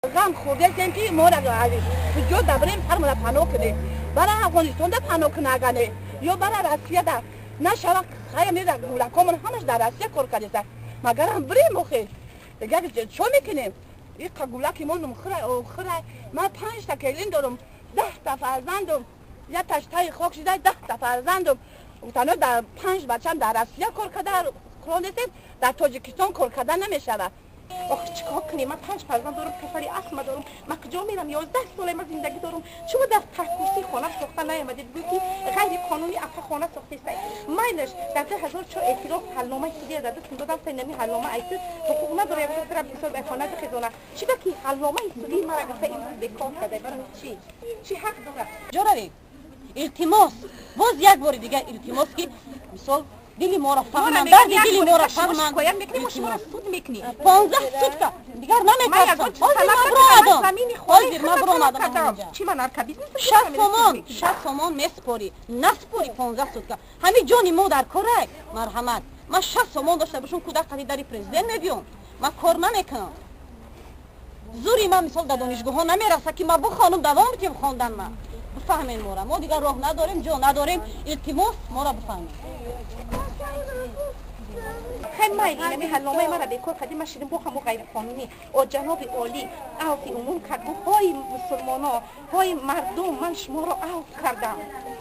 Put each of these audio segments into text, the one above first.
Ғам хӯрдем, ки моро куҷо дабарем, ҳармона паноҳ кунем. Бара Афғонистонда паноҳ кунагане ё бара Россияда нашава. Хая мера, гулакомон ҳамаш дар Россия кор кардеса, магарам бирем. Охе, дигар чо мекунем? Иқа гулаки мо хӯра. Ман панҷта келин дорум, 10-та фарзандум, якташ таи хок шида, 10-та фарзандум. Тано дар панҷ бачам дар Россия кор карда хондесем, дар Тоҷикистон кор карда намешавад. Ох, чикор кунем? Ман панҷ фарзанд дорам, касали астма дорум. Ман куҷо мерам? 11 сола ман зиндагӣ дорум. Шумо дар таҳкурсии хона сохта наомадед, гӯй ки ғайриқонунӣ апа хона сохтеста. Майлаш, дар 2004 эътироф ҳалномаи судия дар дастм додам. Нами ҳалнома айту ҳуқуқ надора як бисёр ба хона бихезона. Чиба ки ҳалномаи судии мара гуфта имрӯз бекор карда? Барои чӣ? Чӣ ҳақ дорад? Ҷо равем. Илтимос, боз як бори дигар илтимос, ки мисол дили моро фаҳманд, дарди дили моро фаҳманд. Шикоят мекунем, мо шуморо суд мекунем. 15 сутка дигар наметарсам. Ҳозир ман биромадам, ҳозир ман биромадам. Чӣ, ман наркобизнес? 60 сомон, 60 сомон месупорӣ, насупорӣ, 15 сутка ҳамин ҷони мо дар корай. Марҳамат, ман 60 сомон дошта бошам, кӯдак қади дари президент мебиём. Ман кор намекунам. Зури ман мисол дар донишгоҳҳо намераса, ки ман бихонам, давом битем хондан. Ман бифаҳмем мора, мо дигар роҳ надорем, ҷо надорем. Илтимос, мора бифаҳмем. Хай, майли, нами ҳалномаи мара бекор кардӣ, ман шидим бо ҳамо ғайриқонунӣ. О, ҷаноби олӣ авфи умум кард, гуфт: ҳои мусулмоно, ҳои мардум, ман шуморо авф кардам,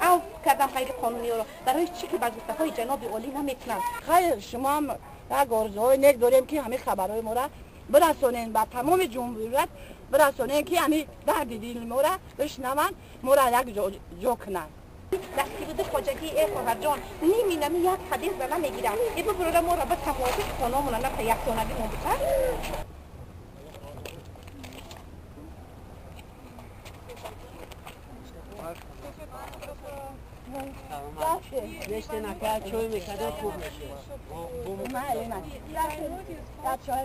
авф кардам ғайриқонуниро. Барои чӣ ки ба гуфтаҳои ҷаноби олӣ намекунанд? Хайр, шумоам як орзуҳои нек дорем, ки ҳамин хабарҳои мора бирасонен ба тамоми ҷумҳурият, бирасонен, ки ҳамин дарди дили мора бишнаванд, мора як ҷо кунанд. Дастгириду хоҷагии, э хоҳарҷон, ними нами як ҳадис ба намегирам. Э, бубурора, моро ба тавофуқ хономона нафа якдонагӣ мо бута. Неште нака чой мекардам, хуб мешуд. Чой.